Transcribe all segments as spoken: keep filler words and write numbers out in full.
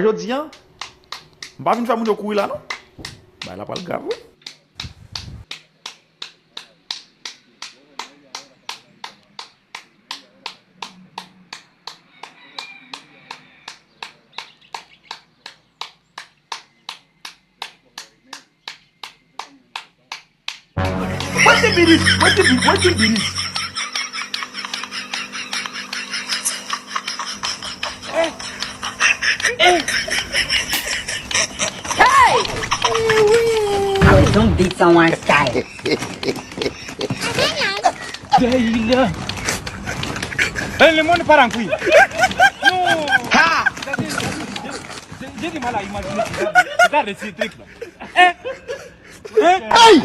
Jodi a, m pa vin fè moun yo kouri la non. Bagay la pral grav wi. Wetin binis? Wetin bi- wetin binis? Hey! I was on beats on one style. Dayila. Ey, le monde part en couille. Non. Ha! Gade, gade, gade, gade mal a imajine ki gade, gade se trik la. Eh? Eh? Hey!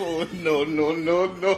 Oh, no, no, no, no.